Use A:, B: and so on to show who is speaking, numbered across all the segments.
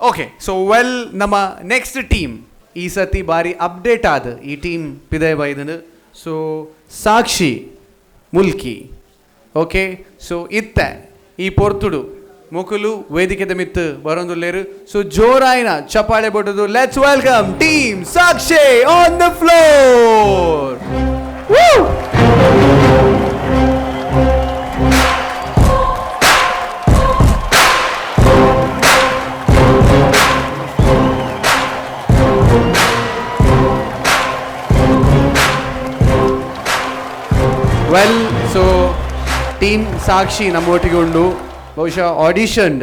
A: Okay, so well ನಮ್ಮ next team ಈ ಸತಿ ಬಾರಿ ಅಪ್ಡೇಟ್ ಆದ ಈ ಟೀಮ್ ಪಿದಯ ಬೈದನು. ಸೊ ಸಾಕ್ಷಿ ಮುಲ್ಕಿ. ಓಕೆ, ಸೊ ಇತ್ತ ಈ ಪೊರ್ತುಡು ಮುಕುಲು ವೇದಿಕೆದ ಮಿತ್ತು ಬರೊಂದುಲ್ಲೇರು. ಸೊ ಜೋರಾಯಿನ ಚಪಾಳೆ ಬೊಟ್ಟುದು let's welcome team Sakshi on the floor. Well, so team Sakshi ನಮ್ಮ ಒಟ್ಟಿಗೆ ಉಂಡು. ಬಹುಶಃ ಆಡಿಷನ್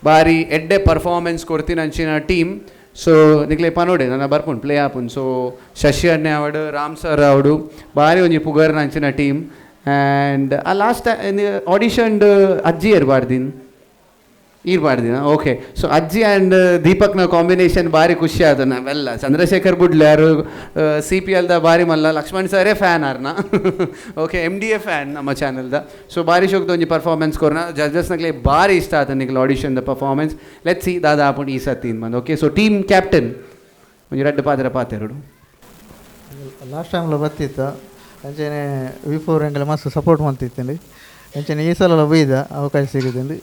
A: ಬಾರಿ ಎಡ್ಡೆ ಪರ್ಫಾರ್ಮೆನ್ಸ್ ಕೊಡ್ತೀನಿ ಅಂಚಿನ ಟೀಮ್. ಸೊ ನಿಕ್ಲೆ ಪನೋಡೆ ನನ್ನ ಬರ್ಪುಂಡು ಪ್ಲೇ ಆಪುಂಡು. ಸೊ ಶಶಿ ಅಣ್ಣೆ ಆವಡು, ರಾಮ್ ಸರ್ ಆವಡು, ಬಾರಿ ಒಂಜಿ ಪುಗರ್ನ ಅಂಚಿನ ಟೀಮ್. ಆ್ಯಂಡ್ ಆ ಲಾಸ್ಟ್ ಆಡಿಷನ್ ಅಜ್ಜಿ ಏರ್ ಬಾರ್ದಿನ್ ಈರ್ ಬಾರ್ದಿನ. ಓಕೆ, ಸೊ ಅಜ್ಜಿ ಆ್ಯಂಡ್ ದೀಪಕ್ನ ಕಾಂಬಿನೇಷನ್ ಬಾರಿ ಖುಷಿ ಆದ. ನಾವೆಲ್ಲ ಚಂದ್ರಶೇಖರ್ ಬುಡ್ಲ್ಯಾರು ಸಿ ಪಿ ಎಲ್ದ ಬಾರಿ ಮಲ್ಲ ಲಕ್ಷ್ಮಣ್ ಸರೇ ಫ್ಯಾನ್ ಆರ್ನ. Okay, M D A fan ನಮ್ಮ ಚಾನಲ್ದ. ಸೊ ಬಾರಿ ಶೋಕ್ದ ಒಂಜಿ ಪರ್ಫಾರ್ಮೆನ್ಸ್ ಕೊರ್ನ ಜಡ್ಜಸ್ನಗ್ಲೆ ಬಾರಿ ಇಷ್ಟ ಆತ ನಿಕ್ಲ audition the performance. Let see ದಾದಾ ಆಪುಂಡು ಈ ಸತಿ ಬಂದು. Okay, so team captain ಒಂಜಿ ರಡ್ಡ್ ಪಾತ್ರ ಪಾತೆರಡು.
B: ಲಾಸ್ಟ್ ಟೈಮ್ಲ ಬತ್ತಿತ್ತ ಅಂಚನೆ ವಿ ಫೋರ್ ಎಂಕಲೆ ಮಸ್ತ್ ಸಪೋರ್ಟ್ ಮಲ್ತಿತ್ತಂడి. ಅಂಚನೆ ಈ ಸಲ ಬೈದ ಅವಕಾಶ ಸಿಗುತ್ತಂడి.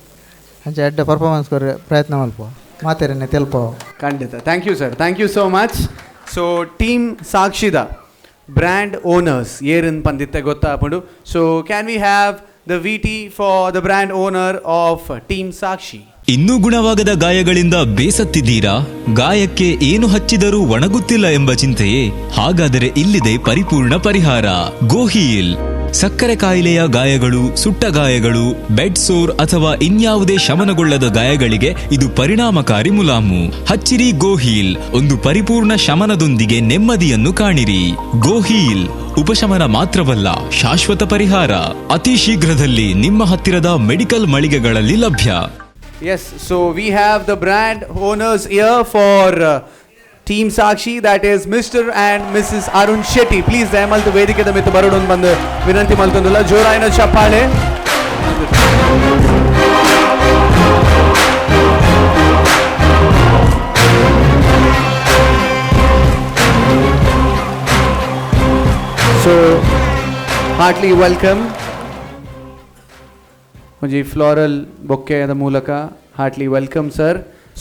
B: ಅಂಚೆ ಎಡ್ಡೆ ಪರ್ಫಾರ್ಮೆನ್ಸ್ ಕೊರ್ರೆ ಪ್ರಯತ್ನ ಮಲ್ಪ ಮಾತೆರನ್ನೇ ತೆಲ್ಪ.
A: ಖಂಡಿತ, thank you sir, thank you so much. So team ಸಾಕ್ಷಿದ brand owners Aaron ಪಂದಿತ್ತೆ ಗೊತ್ತಾಪುಂಡು. So can we have the VT for the brand owner of team Sakshi?
C: ಇನ್ನೂ ಗುಣವಾಗದ ಗಾಯಗಳಿಂದ ಬೇಸತ್ತಿದ್ದೀರಾ? ಗಾಯಕ್ಕೆ ಏನು ಹಚ್ಚಿದರೂ ಒಣಗುತ್ತಿಲ್ಲ ಎಂಬ ಚಿಂತೆಯೇ? ಹಾಗಾದರೆ ಇಲ್ಲಿದೆ ಪರಿಪೂರ್ಣ ಪರಿಹಾರ, ಗೋಹೀಲ್. ಸಕ್ಕರೆ ಕಾಯಿಲೆಯ ಗಾಯಗಳು, ಸುಟ್ಟ ಗಾಯಗಳು, ಬೆಡ್ ಸೋರ್ ಅಥವಾ ಇನ್ಯಾವುದೇ ಶಮನಗೊಳ್ಳದ ಗಾಯಗಳಿಗೆ ಇದು ಪರಿಣಾಮಕಾರಿ ಮುಲಾಮು. ಹಚ್ಚಿರಿ ಗೋಹೀಲ್, ಒಂದು ಪರಿಪೂರ್ಣ ಶಮನದೊಂದಿಗೆ ನೆಮ್ಮದಿಯನ್ನು ಕಾಣಿರಿ. ಗೋಹೀಲ್ ಉಪಶಮನ ಮಾತ್ರವಲ್ಲ, ಶಾಶ್ವತ ಪರಿಹಾರ. ಅತಿ ಶೀಘ್ರದಲ್ಲಿ ನಿಮ್ಮ ಹತ್ತಿರದ ಮೆಡಿಕಲ್ ಮಳಿಗೆಗಳಲ್ಲಿ ಲಭ್ಯ.
A: Yes, so we have the brand owners here for Team Sakshi, that is Mr. and Mrs. Arun Shetty. Please ದಯಮಲ್ತು ವೇದಿಕೆದ ಮಿತ್ತು ಬರೋಡೊಂದು ಬಂದು ವಿನಂತಿ ಮಲ್ತೊಂದುಲ್ಲ. ಜೋರಾಯಿನ ಚಪ್ಪಾಳೆ. So Hartley welcome. ಒಂಜಿ ಫ್ಲೋರಲ್ ಬೊಕ್ಕೆದ ಮೂಲಕ Hartley welcome sir.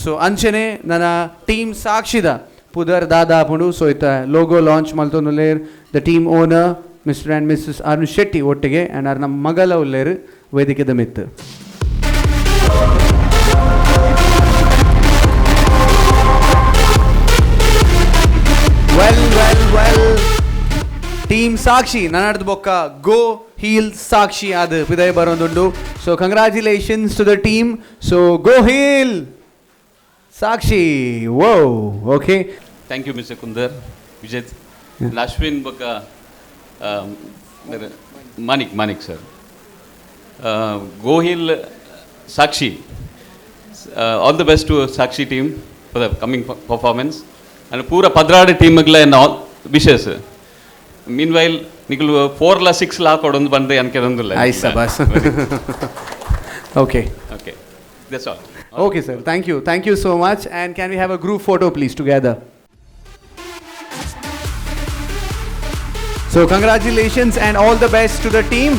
A: So ಅಂಚನೆ ನನ್ನ ಟೀಮ್ ಸಾಕ್ಷಿದ ಪುದರ್ ದಾದಾ ಆಪುಂಡು. ಸೊ ಇತ್ತ ಲೋಗೋ ಲಾಂಚ್ ಮಲ್ತೊಂದುಲ್ಲೇರ್ the team owner Mr. And Mrs. Arun Shetty ಒಟ್ಟಿಗೆ ಆ್ಯಂಡ್ ಅರ್ನ ಮಗಲ ಉಲ್ಲೇರ್ ವೇದಿಕೆದ ಮಿತ್ತು. Well well well, team Sakshi ನನ್ನಡ್ದು ಬೊಕ್ಕ ಗೋ ಹೀಲ್ ಸಾಕ್ಷಿ ಅದು ಪಿದಯ ಬರೋದುಂಡು. So congratulations to the team. So go heal Sakshi. O okay.
D: Thank you mister Kundar, Vijay, Ashwin ಬೊಕ್ಕ Manik Manik sir. Gohil Sakshi, all the best to Sakshi team for the coming performance and ಪೂರ ಪದ್ರಾಡು ಟೀಮ್ಗ್ಲ all wishes. Mean while ನಿಕುಲು ಫೋರ್ಲ six ಲಾ ಕೊಡೊಂದು ಬಂದೆ ಅನ್ಕೆದೊಂದುಲ್ಲ.
A: ಐಸ bus. Okay.
D: Okay, that's all.
A: Okay, sir. Thank you. Thank you so much. And can we have a group photo, please, together? So, congratulations and all the best to the team.